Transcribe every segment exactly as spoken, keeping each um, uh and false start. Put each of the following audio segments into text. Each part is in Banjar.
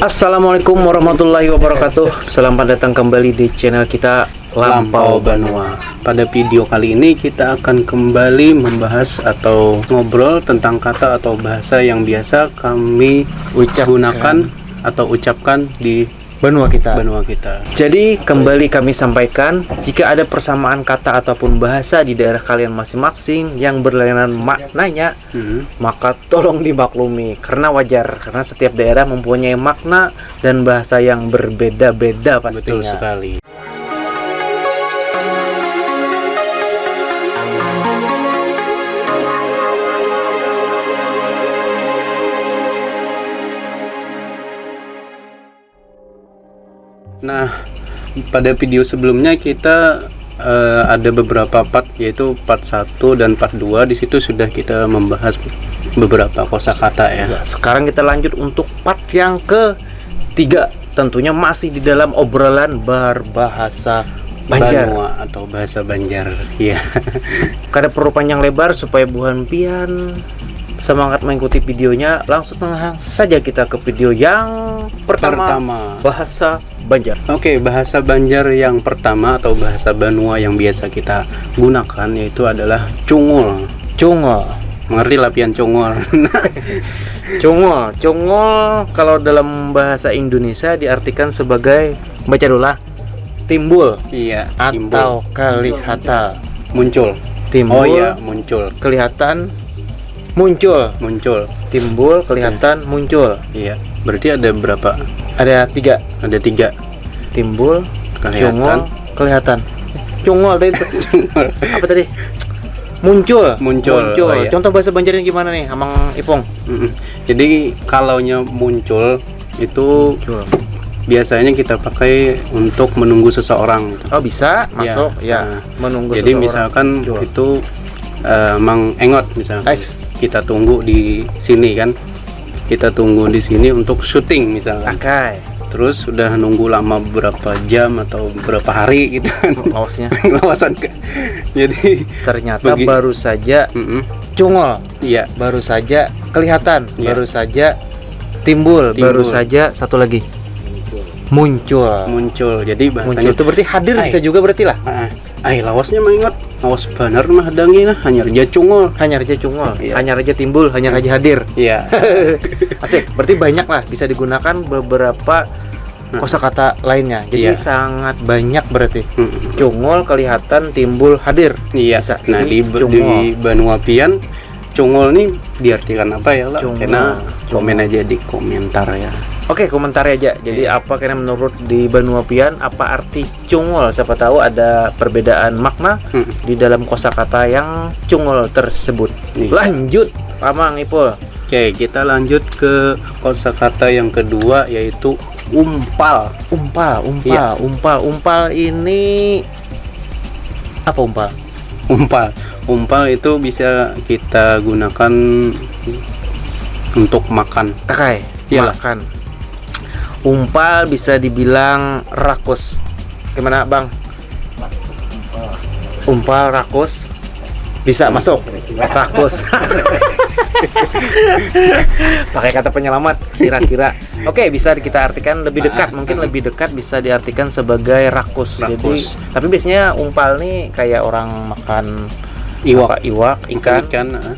Assalamualaikum warahmatullahi wabarakatuh. Selamat datang kembali di channel kita, Lampau Banua. Pada video kali ini kita akan kembali membahas atau ngobrol tentang kata atau bahasa yang biasa kami Ucapkan. gunakan atau ucapkan di Banua kita. Banua kita. Jadi kembali kami sampaikan, jika ada persamaan kata ataupun bahasa di daerah kalian masing-masing yang berlainan maknanya, Hmm. maka tolong dimaklumi karena wajar, karena setiap daerah mempunyai makna dan bahasa yang berbeda-beda pastinya. Betul sekali. Nah, pada video sebelumnya kita eh, ada beberapa part, yaitu part satu dan part dua. Di situ sudah kita membahas beberapa kosakata ya. Ya, sekarang kita lanjut untuk part yang ketiga. Tentunya masih di dalam obrolan berbahasa Banjar. Banua atau bahasa Banjar. Iya. Kada perlu panjang lebar, supaya buhan pian semangat mengikuti videonya, langsung saja kita ke video yang pertama. Pertama. Bahasa Banjar. Oke, bahasa Banjar yang pertama atau bahasa Banua yang biasa kita gunakan yaitu adalah cungul. Cungul. Mengerti lah pian cungul. Cungul. Cungul kalau dalam bahasa Indonesia diartikan sebagai, baca dulu lah, timbul Iya, atau timbul. Kelihatan. Muncul. Timbul, Oh iya, muncul. Kelihatan, muncul. Muncul. Timbul, kelihatan, muncul. Iya. Berarti ada berapa? Ada tiga. Ada tiga. Timbul, Kelihatan. Cungul, kelihatan. Cungul tadi itu. Apa tadi? Muncul. Muncul. Muncul. Oh, iya. Contoh bahasa Banjarnya gimana nih, Amang Ipung? Mm-mm. Jadi kalaunya muncul itu Muncul. Biasanya kita pakai untuk menunggu seseorang. Oh, bisa Ya. masuk ya. Nah, Menunggu jadi seseorang. Misalkan Muncul. Itu eh, Mang Engot misalkan. Ais. Kita tunggu di sini kan. Kita tunggu di sini untuk syuting misalkan. Pakai. Terus sudah nunggu lama berapa jam atau berapa hari gitu kan. Lawasnya. Lawasan kan. Jadi Ternyata bagi- baru saja Mm-mm. cungul. Iya. Baru saja kelihatan. Iya. Baru saja timbul. Timbul. Baru saja satu lagi. Muncul. Muncul. Jadi Muncul bahasanya itu berarti hadir Hai. Bisa juga berarti lah. Ah, ai lawasnya Mang Engot. Lawas benar mah dangi nah, hanyar ja cungul. Hanyar ja cungul, Iya. Hanyar ja timbul, hanyar ja hadir. Iya. Asik, berarti banyak lah bisa digunakan beberapa Nah. kosakata lainnya. Jadi Iya. Sangat banyak berarti. Mm-mm. Cungul, kelihatan, timbul, hadir. Iya. Bisa. Nah, Ini di, di cungul. Banua pian cungul nih diartikan apa ya lah? Cungul. Karena Cungul. Komen aja di komentar ya. Oke, komentar aja. Jadi Iya. Apa kena menurut di Banua pian, apa arti cungul? Siapa tahu ada perbedaan makna Hmm. Di dalam kosakata yang cungul tersebut. Iya. Lanjut, Amang Ipul. Oke, kita lanjut ke kosakata yang kedua yaitu umpal. Umpal, umpal, Iya. umpal, umpal ini apa umpal? Umpal. Umpal itu bisa kita gunakan untuk makan. Pakai Iyalah. Makan. Umpal bisa dibilang rakus. Gimana, Bang? Umpal, rakus. Bisa masuk. Rakus. Pakai kata penyelamat kira-kira. Oke, bisa kita artikan lebih dekat. Mungkin lebih dekat bisa diartikan sebagai rakus. Jadi, Rakus. Tapi biasanya umpal nih kayak orang makan Iwak. apa, iwak, ikan, Ikan, heeh.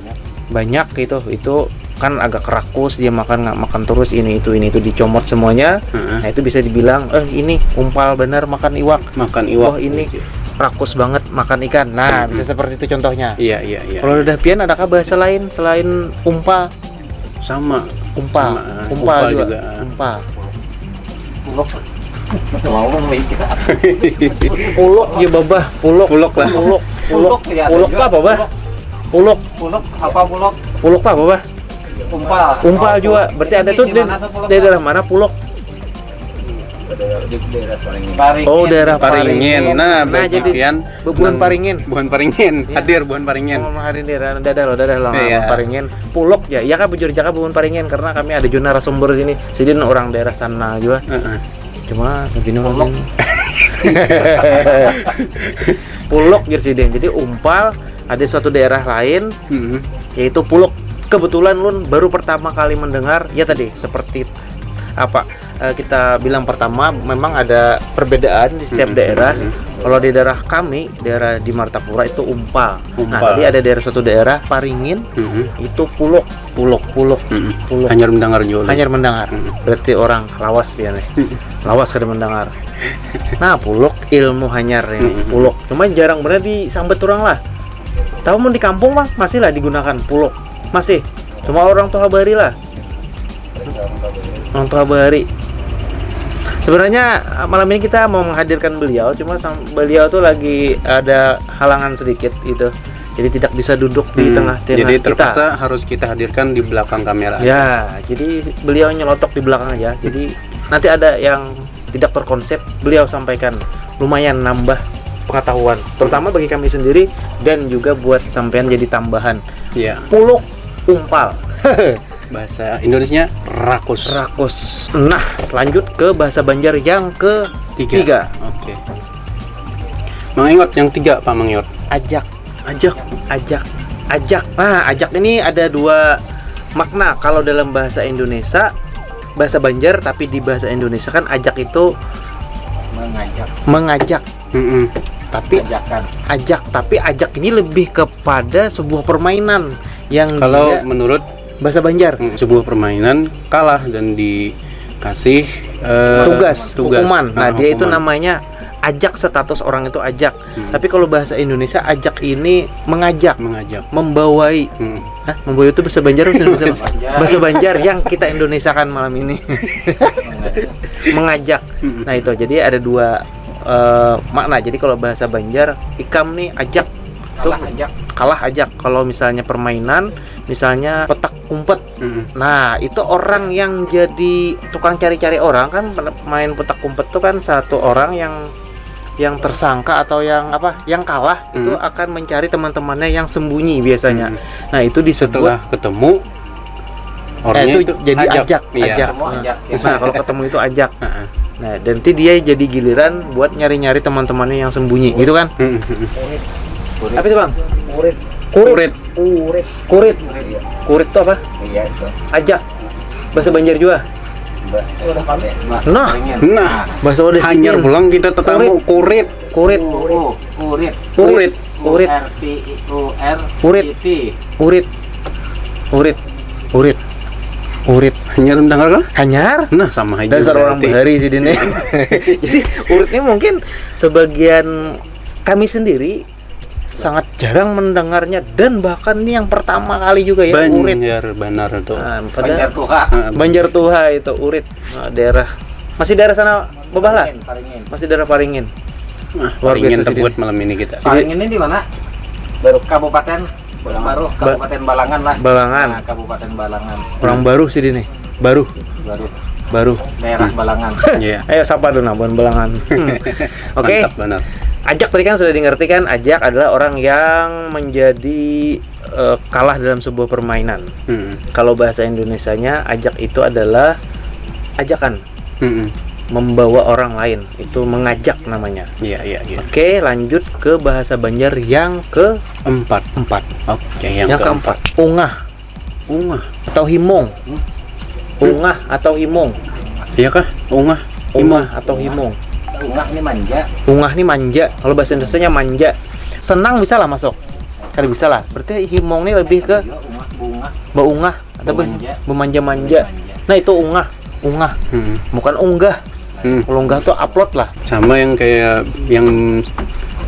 Banyak gitu. Itu kan agak rakus, dia makan, nggak makan terus, ini itu ini itu dicomot semuanya. Heeh. Nah, itu bisa dibilang, eh, ini umpal benar makan iwak. Makan iwak. Oh, ini rakus banget makan ikan. Nah, bisa seperti itu contohnya. Iya, iya, iya. Kalau udah pian, adakah bahasa lain selain umpal? Sama. Umpal. Sama, Umpal, umpal juga. juga. Umpal. Ngomong lagi. Puluk ya, babah. Puluk. Puluk lah. Puluk. Puluk. Puluk ya, Puluk ada tuh apa, bah? Puluk. Puluk. Puluk apa puluk? Puluk tuh apa, bah? Umpal. Umpal juga. Berarti ada Ini tuh di di, mana tuh puluk? di daerah mana puluk? Paring. Oh, daerah Paringin. Paringin. Nah, Nah, jadi bagian bubuhan Paringin. Buhan Paringin. Iya. Hadir buhan Paringin. Oh, Mang Harin daerah, dadah lo, dadah lo, Iya. Mang Paringin. Puluk ya. Iya kan, bujur jaka bubuhan Paringin karena kami ada juga narasumber sini. Sidin orang daerah sana juga. Heeh. Cuma begini orang sini. Puluk, jadi sidin. Jadi umpal ada suatu daerah lain Mm-mm. yaitu puluk. Kebetulan lun baru pertama kali mendengar, ya tadi seperti apa, Eh, kita bilang pertama, memang ada perbedaan di setiap Mm-mm. daerah. Mm-mm. Kalau di daerah kami, daerah di Martapura itu umpal. Nah, Umpal. tadi ada daerah, suatu daerah Paringin, Mm-mm. itu puluk, puluk, puluk, Mm-mm. puluk. Hanyar mendengar juga. Hanyar mendengar. Mm-mm. Berarti orang lawas dia nih. Lawas kada mendengar. Nah, puluk ilmu hanyar ya. Mm-mm. Puluk. Cuma jarang benar disambat orang lah. Tahu, mun di kampung mah masih lah digunakan puluk. Masih. Cuma orang tuh habari lah. Orang tuh habari. Sebenarnya, malam ini kita mau menghadirkan beliau, cuma sang- beliau tuh lagi ada halangan sedikit gitu. Jadi tidak bisa duduk di Hmm, tengah-tengah jadi kita. Terpaksa harus kita hadirkan di belakang kamera. Ya, jadi beliau nyelotok di belakang aja. Jadi nanti ada yang tidak terkonsep, beliau sampaikan, lumayan nambah pengetahuan, terutama bagi kami sendiri dan juga buat sampean jadi tambahan. Ya. Puluk umpal. Bahasa Indonesianya rakus. Rakus. Nah, lanjut ke bahasa Banjar yang ketiga. Tiga. Oke. Mang Ingot yang tiga, Pak Mang Ingot. Ajak. Ajak. Ajak. Ajak. Nah, ajak ini ada dua makna. Kalau dalam bahasa Indonesia, bahasa Banjar, tapi di bahasa Indonesia kan ajak itu Mengajak. mengajak. Mm-mm. Tapi Ajakan. ajak, tapi ajak ini lebih kepada sebuah permainan yang Kalau dia menurut bahasa Banjar. mm, sebuah permainan kalah dan dikasih eh, Tugas, tugas. hukuman. Nah, Ah, dia itu hukuman. Namanya ajak, status orang itu ajak. Hmm. Tapi kalau bahasa Indonesia, ajak ini mengajak, Mengajak. Membawai. Hmm. Hah, membawai itu bahasa Banjar, bahasa Indonesia? Bahasa Banjar yang kita Indonesiakan malam ini. Mengajak. Hmm. Nah, itu. Jadi ada dua eh, makna. Jadi kalau bahasa Banjar, ikam nih ajak. Tuh, Kalah ajak. Kalah ajak. Kalau misalnya permainan, misalnya petak umpet. Mm-mm. Nah, itu orang yang jadi tukang cari-cari orang kan, main petak umpet tuh kan satu orang yang yang tersangka atau yang apa, yang kalah itu Hmm. akan mencari teman-temannya yang sembunyi biasanya. Hmm. Nah, itu disebut Setelah ketemu eh, orangnya itu itu jadi ajak, Iya. ajak. Ketemu ajak, ya. Nah, kalau ketemu itu ajak. Heeh. Nah, nanti dia jadi giliran buat nyari-nyari teman-temannya yang sembunyi, gitu kan? Mm-mm. Kurit. Apa itu, Bang? Kurit. Kurit. Kurit. Kurit. Kurit itu apa? Iya itu. Ajak. Bahasa Banjar juga. Mbak. Udah kami. Mbak. Nah. Pengen. Nah, Bahasa Wadas hanyar ini. pulang kita tetamu kurit. Kurit. U, U, kurit. Kurit. Kurit. Kurit. U R T I, U R Kurit. I T. Urit. Urit. Urit. Urit. Hanyar mendengar kah? Hanyar. Nah, sama aja. Dasar orang Berarti. Bahari sih ini. Jadi urit ini mungkin sebagian kami sendiri sangat jarang mendengarnya dan bahkan ini yang pertama kali juga ya urit. Banjar benar tuh. Nah, Banjar pada Tuha. Heeh. Banjar Tuha itu urit. Nah, daerah masih daerah sana Babah lah. Paringin, Paringin. Masih daerah Paringin. Nah, Luar Paringin biasa sih terbuat ini. Malam ini kita. Paringin ini di mana? Baru Kabupaten Baru Kabupaten Balangan lah. Balangan. Nah, Kabupaten Balangan. Orang baru sih ini. Baru. Baru Baru. Daerah Balangan. Iya. Ayo sapa dulu nah, bukan Balangan. Hmm. Oke. Mantap benar. Ajak tadi kan sudah dimengerti kan, ajak adalah orang yang menjadi eh, kalah dalam sebuah permainan. Hmm. Kalau bahasa Indonesianya, ajak itu adalah ajakan, Hmm. Membawa orang lain, itu mengajak namanya. Iya, iya, iya. Oke, lanjut ke bahasa Banjar yang ke Empat. empat. Oke, yang, Yang keempat, ungah Ungah. atau himung. Ungah atau himung. Iya kah? Ungah. Ungah atau himung. Ungah ini manja. Ungah ini manja. Kalau bahasa Indonesianya manja. Senang bisa lah masuk. Kada bisa lah. Berarti himung ini lebih ke Iya, ungah, ungah. Beungah atau be- Bemanja. Bemanja-manja. Nah, itu ungah, ungah. Hmm. Bukan unggah. Hmm. Kalau unggah tuh upload lah. Sama yang kayak yang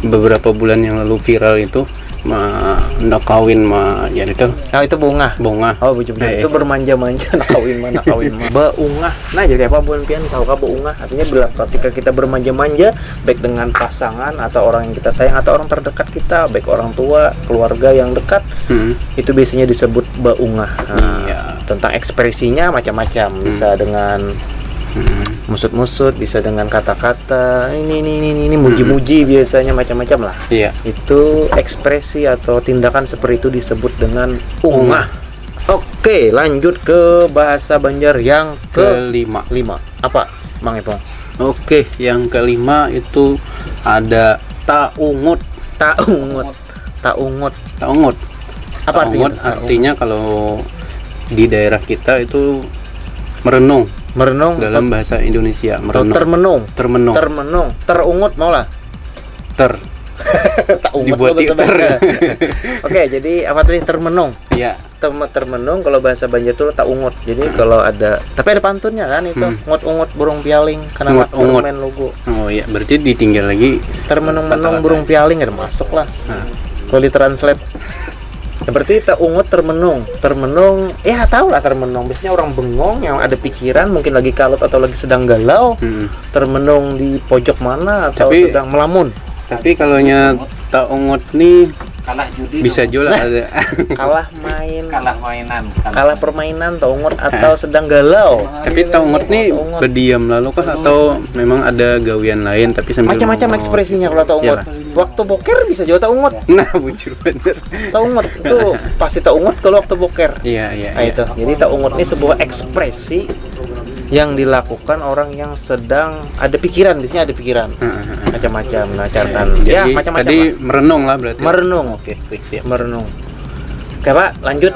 beberapa bulan yang lalu viral itu, ma ndak kawin ma ya itu. Nah, itu beungah. Bongah. Oh, bujur, bujur. Eh. Itu bermanja-manja, nak kawin mana kawin mana. Beungah. Nah, jadi apa buhan pian tahu kah beungah? Artinya bila ketika kita bermanja-manja, baik dengan pasangan atau orang yang kita sayang atau orang terdekat kita, baik orang tua, keluarga yang dekat, Hmm. itu biasanya disebut beungah. Nah, Iya. Tentang ekspresinya macam-macam, bisa dengan Hmm. musut-musut, bisa dengan kata-kata, ini ini ini ini, ini, muji-muji, biasanya macam-macam lah. Iya. Itu ekspresi atau tindakan seperti itu disebut dengan ungah. Oke, lanjut ke bahasa Banjar yang ke Kelima. lima. Apa, Mang Ipong? Oke, yang kelima itu ada taungut. Taungut. Taungut. Taungut. Apa artinya? Taungut artinya kalau di daerah kita itu merenung. Merenung dalam bahasa Indonesia. atau Merenung. Termenung. Termenung. Termenung, terungut mau lah. Ter. Tak ungut Dibuat lah bahasa ter. Banjar. Oke, jadi apa tadi termenung? Ya. Tem- termenung kalau bahasa Banjar tuh tak ungut. Jadi kalau ada, tapi ada pantunnya kan itu, Hmm. Ngut ungut burung pialing karena Ngut ungut. Permen lugu. Oh iya, berarti ditinggal lagi. Termenung-menung burung pialing ada masuk lah. Nah, Kalau ditranslate. Ya, berarti tak ungut termenung. Termenung, ya tau lah termenung. Biasanya orang bengong yang ada pikiran, mungkin lagi kalut atau lagi sedang galau. hmm. Termenung di pojok mana atau Tapi- sedang melamun. Tapi kalau nya tak ungut nih Kalah judi. bisa Dong. juga ada. Kalah main, Kalah mainan. Bukan. Kalah permainan, tak ungut atau sedang galau. Tapi tak ungut nih Ungut. Berdiam lalu kah atau memang ada gawian lain tapi sambil Macam-macam ngomong. ekspresinya kalau tak ungut. Iyalah. Waktu boker bisa juga tak ungut. Nah, bujur bener. Tak ungut itu pasti tak ungut kalau waktu boker. Iya, iya, Nah, iya. Itu. Jadi tak ungut ini sebuah ekspresi yang dilakukan orang yang sedang ada pikiran, biasanya ada pikiran. Heeh, heeh. Macam-macam, nah, catatan. Jadi Ya, macam-macam tadi lah. Merenung lah berarti. Merenung. Oke, oke, siap. Merenung. Oke, Pak, lanjut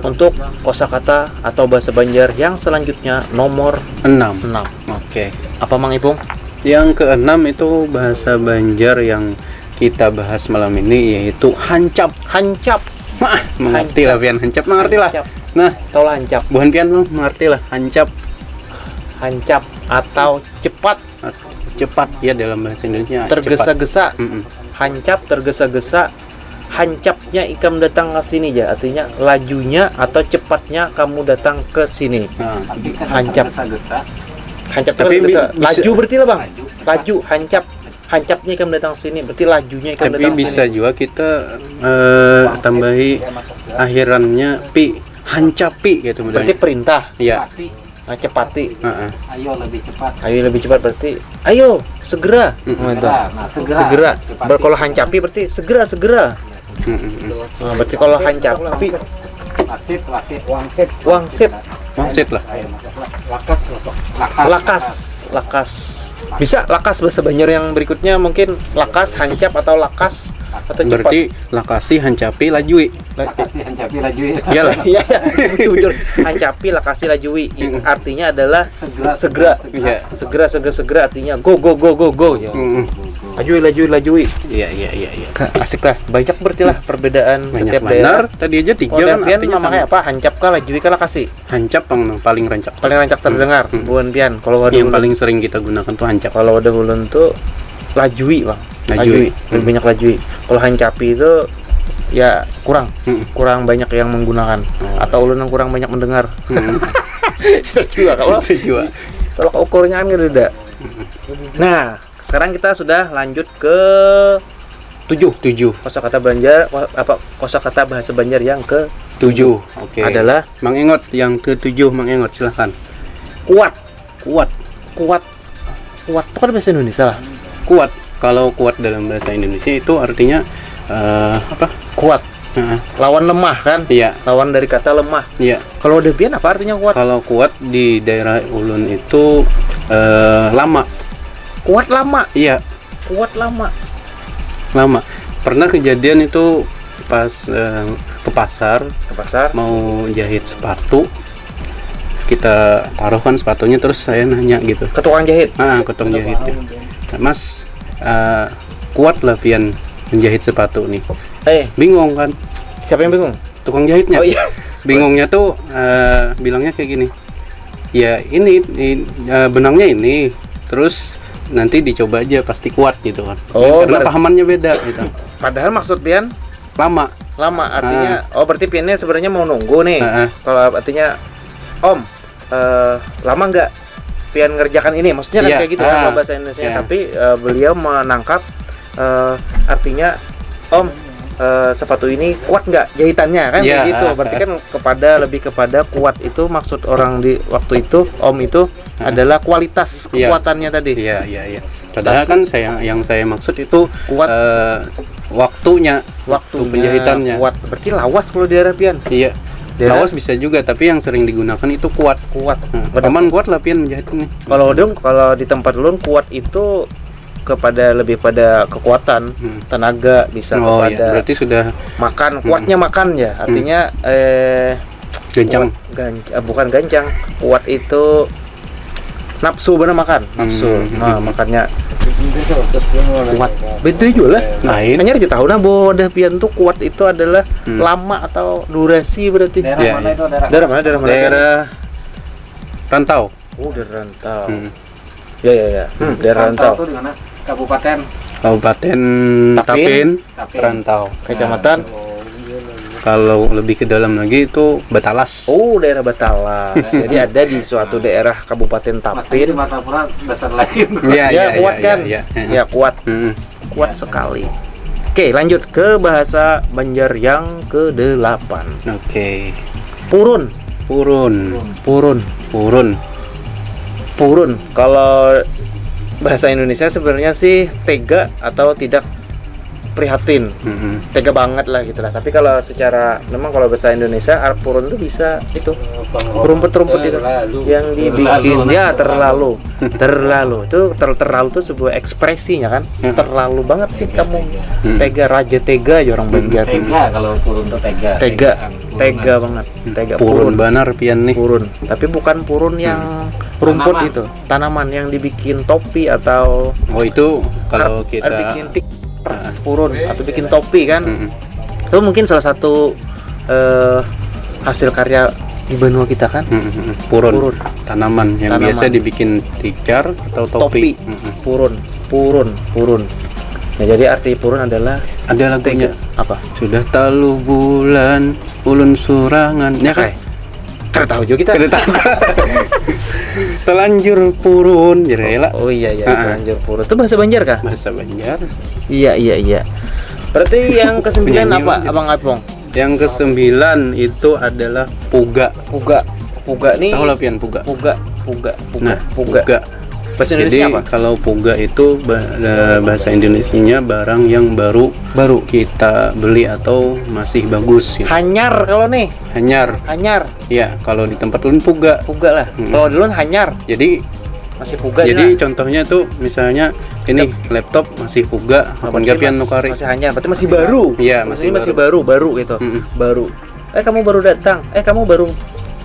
untuk kosakata atau bahasa Banjar yang selanjutnya nomor Enam. enam. Oke. Apa, Mang Ipung? Yang keenam itu bahasa Banjar yang kita bahas malam ini yaitu hancap. Hancap. Wah, mengerti lah pian hancap, mengerti lah. Hancap. Nah, Tahu lah hancap. Buhan pian mengerti lah hancap. Hancap atau cepat. Cepat ya dalam bahasa Indonesia. Cepat. Tergesa-gesa. Mm-mm. Hancap, tergesa-gesa. Hancapnya ikam datang ke sini aja, artinya lajunya atau cepatnya kamu datang ke sini. Nah, Tapi kan Hancap. Tergesa-gesa. Hancap Tapi tergesa. bi- bisa- Laju berarti lah, Bang. Laju. Laju, hancap. Hancapnya ikam datang sini, berarti lajunya ikam tapi datang bisa sini. juga kita eh, tambahi akhirannya pi, hancapi gitu Berarti modelnya. Perintah. Iya. Tapi Nah, cepati. Heeh. Ayo lebih cepat. Ayo lebih cepat berarti. Ayo, segera. Mm-mm. Nah, itu. Segera. Nah, segera. Segera. Cepat. Ber- kalau hancapi berarti segera, segera. Mm-mm. Nah, berarti kalau hancapi Wasit, wasit. Wangsit. wangsit, Wangsit lah. Ayo, masuk lah. Lakas masuk. Lakas. Lakas, lakas. Bisa lakas bahasa Banjar yang berikutnya mungkin lakas, hancap atau lakas atau cepat. Berarti lakasi, hancapi, lajui. La- Lakasi, hancapi, lajui. Iyalah. Iya, iya. Bujur. Hancapi, lakasi, lajui. I- Artinya adalah Segera. Segera. Iya. Segera, segera, segera artinya go, go, go, go, go. Ya. Mm-mm. Lajui, lajui, lajui. Iya, iya, iya, iya. Ka- Asik lah. Banyak berarti lah perbedaan Banyak setiap benar. daerah. Tadi aja tiga Kalau kan pian artinya mamakai sama. Apa? Hancap kah, lajui kah, lakasi? Hancap pang paling rancak. Paling rancak terdengar. Hmm. Buhan pian. Kalau wadah Yang ulun, paling sering kita gunakan tuh hancap. kalau wadah ulun tuh lajui, Bang. Lajui. Lebih banyak lajui. Kalau hancapi itu ya kurang, Hmm. kurang banyak yang menggunakan. Oh. Atau ulun yang kurang banyak mendengar. Hmm. Bisa juga kalau Bisa juga. Kalau ukurnya kan beda. Nah, sekarang kita sudah lanjut ke tujuh. Tujuh. Kosakata Banjar, ko- apa, kosakata bahasa Banjar yang ke Tujuh. Oke. Adalah Mang Engot yang ketujuh, Mang Engot, silahkan. kuat. Kuat. Kuat. Kuat itu kan bahasa Indonesia lah. Kuat. Kalau kuat dalam bahasa Indonesia itu artinya eh, apa? Kuat. Heeh. Lawan lemah kan? Iya. Lawan dari kata lemah. Iya. Kalau wadah pian apa artinya kuat? Kalau kuat di daerah ulun itu eh, lama. Kuat lama. Iya, Kuat lama. lama. Pernah kejadian itu pas eh, ke pasar Ke pasar. Mau jahit sepatu, kita taruhkan sepatunya, terus saya nanya gitu. Ke tukang jahit. Ah, ke tukang jahitnya. "Mas, eh, kuat lah pian menjahit sepatu nih?" Eh, Bingung kan siapa yang bingung? tukang jahitnya. Oh iya. Bingungnya tuh eh, bilangnya kayak gini, "Ya ini, ini, eh, benangnya ini, terus nanti dicoba aja pasti kuat," gitu kan. Oh, Karena ber- pahamannya beda gitu. Padahal maksud pian Lama. lama, artinya oh, berarti piannya sebenarnya mau nunggu nih. Heeh. Kalau artinya, "Om, eh, lama nggak pian ngerjakan ini?" Maksudnya kan Iya. Kayak gitu kan Ah. Kalau bahasa Indonesia. Iya. Tapi eh, beliau menangkap eh, artinya, "Om, eh, sepatu ini kuat nggak jahitannya?" Kan Iya, kayak gitu. ah, Berarti ah. Kan kepada, lebih kepada kuat itu maksud orang di waktu itu, om itu adalah kualitas Iya. Kekuatannya tadi. Iya, iya, iya. Padahal kan saya, yang saya maksud itu Kuat. Eh, waktunya. Waktunya Penjahitannya. Kuat. Berarti lawas kalau di daerah pian. Iya. Daerah- Lawas bisa juga, tapi yang sering digunakan itu kuat. Kuat. Nah, Pada- paman kuat lah pian menjahit nih. Kalau dong, kalau di tempat ulun kuat itu kepada, lebih pada kekuatan, Hmm. Tenaga, bisa Oh kepada iya, berarti sudah Makan. Kuatnya makan ya. Artinya eh gancang. Kuat, ganc- eh, bukan gancang. Kuat itu nafsu benar makan, nafsu. Hmm. Nah, makannya kuat. Beda juga lah. Lain. Hanya aja tahu nah bahwa wadah pian tuh kuat itu adalah Hmm. lama atau durasi berarti. Daerah Ya, mana ya. Itu daerah? Daerah mana, daerah mana? Daerah Rantau. Oh, daerah Rantau. Hmm. Ya, ya, ya. Hmm, daerah Rantau. Itu di mana? Kabupaten. Kabupaten Tapin. Tapin, Tapin. Rantau. Kecamatan. Kalau lebih ke dalam lagi itu Batalas. Oh, daerah Batalas. Jadi ada di suatu daerah Kabupaten Masih di Tapin. Martapura dasar lain. Iya, Ya, iya, kuat iya, kan? iya, iya. Ya, kuat. Hmm. Kuat sekali. Oke, lanjut ke bahasa Banjar yang kedelapan. Oke. Purun. Purun. Purun. Purun. Purun. Kalau bahasa Indonesia sebenarnya sih tega atau tidak prihatin. Mm-mm. Tega banget lah gitu lah. Tapi kalau secara memang kalau bahasa Indonesia ar- purun tuh bisa itu rumput-rumput itu Terlalu. yang dibikin Terlalu. Ya, terlalu. Terlalu itu ter- terlalu tuh sebuah ekspresinya kan. Hmm. Terlalu banget sih kamu. Hmm. Tega, raja tega aja orang Banjar. Tega kalau purun tuh tega. Tega, Tegaan, tega purun. Banget. Tega Purun banar pian nih. Purun. Tapi bukan purun yang rumput Tanaman. Itu, tanaman yang dibikin topi atau Oh, itu kalau kar- kita bikin tik Ah. Purun atau bikin topi kan. Mm-mm. Itu mungkin salah satu eh, hasil karya di benua kita kan. Mm-mm. Purun. Purun. Tanaman yang Tanaman. Biasa dibikin tikar atau topi. Topi. Mm-mm. Purun, purun, purun. Nah, jadi arti purun adalah Ada lagunya. Tega. Apa? Sudah talu bulan ulun surangan. Ya kan? Kada tahu juga kita. Kada tahu. Telanjur purun, jadi lah. Oh iya, iya, Ah. Telanjur purun. Itu bahasa Banjar kah? Bahasa Banjar. Iya, iya, iya. Berarti yang kesembilan Penyanyi apa, lu. Abang Apong? Yang kesembilan itu adalah puga. Puga. Puga nih. Tahu lah pian puga? Puga, puga, puga, Nah, puga. puga. Bahasa Jadi Indonesia apa? Kalau puga itu ba- eh, bahasa Indonesianya barang yang baru Baru. Kita beli atau masih bagus gitu. Hanyar kalau nih. Hanyar. Hanyar. Ya, kalau di tempat ulun puga. Puga lah. Hmm. Kalau dulu hanyar. Jadi Masih puga jadi juga. Contohnya tuh misalnya ini laptop masih puga, kapan Berarti gapian mas- nukari. Masih hanyar. Berarti masih baru. Iya, Maksudnya masih masih baru, baru gitu. Mm-mm. Baru. Eh, kamu baru datang. Eh, kamu baru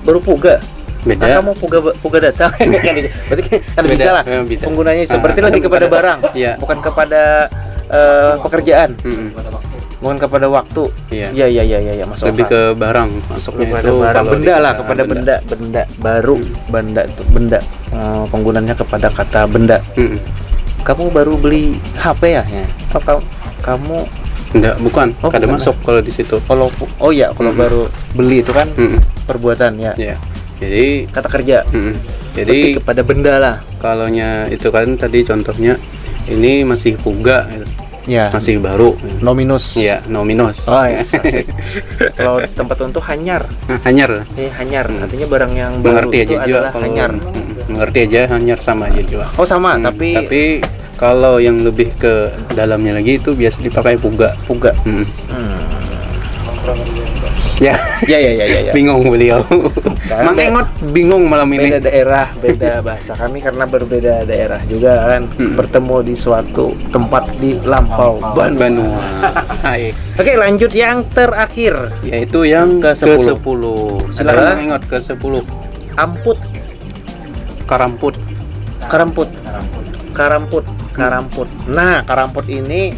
baru puga. Beda. Ah, kamu puga puga datang. Berarti kan Beda. bisa lah. Eh, bisa. Penggunanya itu. Ah, Berarti lebih ada- kepada ada- barang. Iya. Bukan kepada eh, pekerjaan. Mm-mm. Bukan kepada waktu. Iya. Iya, iya, iya, iya, iya, masuk Lebih akal. Ke barang masuknya Kepada itu barang, kalau di benda lah, kita kepada benda, benda baru, benda itu benda. Eh, penggunanya kepada kata benda. Mm-mm. Kamu baru beli H P ya? Ya. Atau ka- kamu Enggak, bukan. Oh, Kada bukan. Masuk kalau di situ. Kalau pu- oh ya, kalau Mm-mm. Baru beli itu kan Mm-mm. Perbuatan ya. Ya. Jadi Kata kerja. mm-mm. Jadi Jadi kepada benda lah. Kalaunya itu kan tadi contohnya ini masih puga gitu. Ya. Masih baru. Nominus. Iya, nominus. Oh ya, asik. Kalau tempat untuk hanyar. Nah, hanyar. Ini hanyar, Hmm. Artinya barang yang baru Mengerti itu aja juga adalah kalau hanyar. Mm-mm. Mengerti aja hanyar sama aja juga. Oh sama, Hmm, tapi tapi kalau yang lebih ke dalamnya lagi itu biasa dipakai puga. Puga. Mm-mm. Hmm. Ya, Ya, ya, ya, ya, ya. Bingung beliau. Karena Mang Engot bingung malam ini. Beda daerah, beda bahasa kami karena berbeda daerah juga kan. Hmm. Bertemu di suatu tempat di Lampau Banua. Banua. Hai. Oke, lanjut yang terakhir. Yaitu yang Ke sepuluh. Ke sepuluh. Silakan Adalah? Mang Engot ke sepuluh. Amput, Karamput. karamput, karamput, karamput. Nah, karamput ini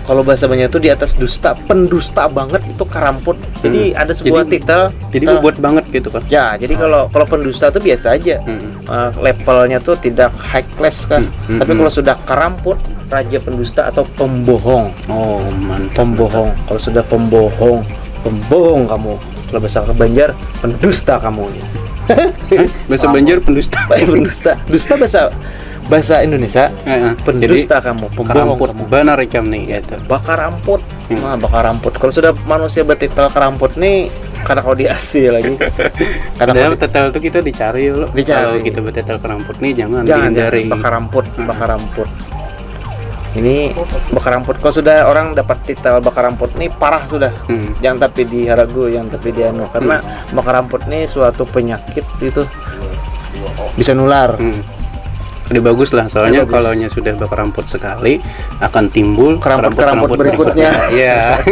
kalau bahasa Banjar itu di atas dusta, pendusta banget itu karamput. Jadi Hmm. Ada sebuah Jadi- titel. Jadi titel. Bobot banget gitu kan. Ya, jadi kalau kalau pendusta tuh biasa aja. Mm-mm. Eh, levelnya tuh tidak high class kan. Hmm, hmm, Tapi hmm. Kalau sudah karamput, raja pendusta atau pembohong. Oh, mantap. Pembohong. Kalau sudah pembohong, pembohong kamu. Kalau bahasa Banjar, pendusta kamu. Eh, bahasa Banjar pendusta. Eh, pendusta. Dusta bahasa bahasa Indonesia. Heeh. Pendusta Jadi, kamu, pembohong karamput kamu. Banar ikam nih gitu. Bakaramput. Hmm. Nah, bakaramput. Kalau sudah manusia betitel karamput nih, kada kau di A C lagi. Kada Padahal kau di- tetel tuh kita dicari loh. Dicari. Kalau kita betetel karamput nih jangan, Jangan, dihindari. Jangan. Bakaramput, bakaramput. Ini bakaramput. Kalau sudah orang dapat titel bakaramput nih parah sudah. Hmm. Jangan tapi di haragu, jangan tapi di anu. Karena bakaramput nih suatu penyakit itu bisa nular. Hmm. Udah bagus lah, soalnya Udah bagus. Kalau sudah bakaramput sekali akan timbul Keramput-keramput berikutnya. Iya.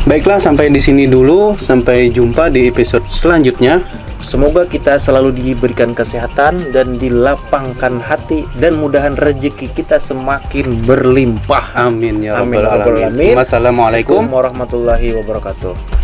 Baiklah, sampai di sini dulu, sampai jumpa di episode selanjutnya. Semoga kita selalu diberikan kesehatan dan dilapangkan hati, dan mudahan rezeki kita semakin berlimpah. Amin ya Amin rabbal ya rabbal alamin. alamin. Wassalamualaikum. Warahmatullahi wabarakatuh.